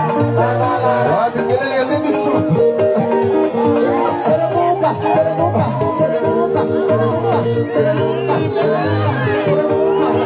Wapi kelele ya mingi tu. Teremuka, teremuka, teremuka, teremuka, teremuka, teremuka, teremuka.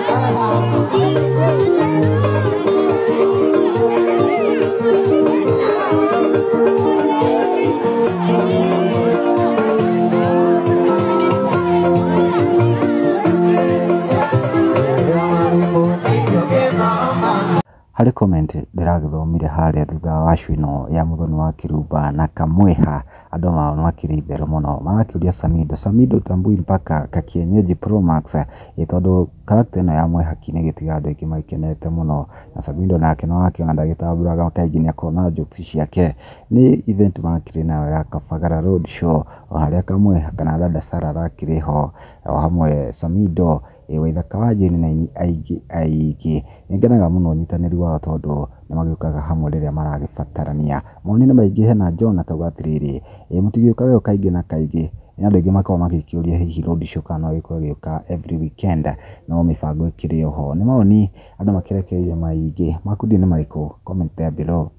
Harĩ comment ndĩragĩthomire harĩa thutha wa show ĩno ya Mũthoni wa Kĩrumba na Kamweha, andũ makĩrĩ itherũ mũno, marakĩũria Samido, Samido hutambui mpaka kakienyeji Pro Max, ĩ tondũ character ĩno ya Mwĩhaki nĩ ĩgĩtigaga andũ aingĩ makenete mũno, na Samido nake nĩ wakĩona ndagĩtambũraga kaingĩ nĩ akoragwo na jokes ciake. Nĩ event makĩrĩ nayo ya Kabagara Road Show, o harĩa Kamweha kana Dada Sarah arakĩrĩ ho, o hamwe Samido, Waithaka wa Jane na aini aingĩ aingĩ. Nĩ ngenaga mũno ũnyitanĩri wao tondũ nĩ magĩũkaga hamwe rĩrĩa maragĩbatarania. Mawoni nĩ maingĩ hena John akauga atĩrĩrĩ, ĩ mũtigĩũkaga ũũ kaingĩ na kaingĩ, nĩ andũ aingĩ makoragwo magĩkĩũria hihi road show kana no ĩgĩkorwo ĩgĩũka every weekend, no mĩbango ĩkĩrĩ oho. Nĩ mawoni andũ makĩrekereirie maingĩ, maku ndiũĩ nĩ marĩkũ, comment there below.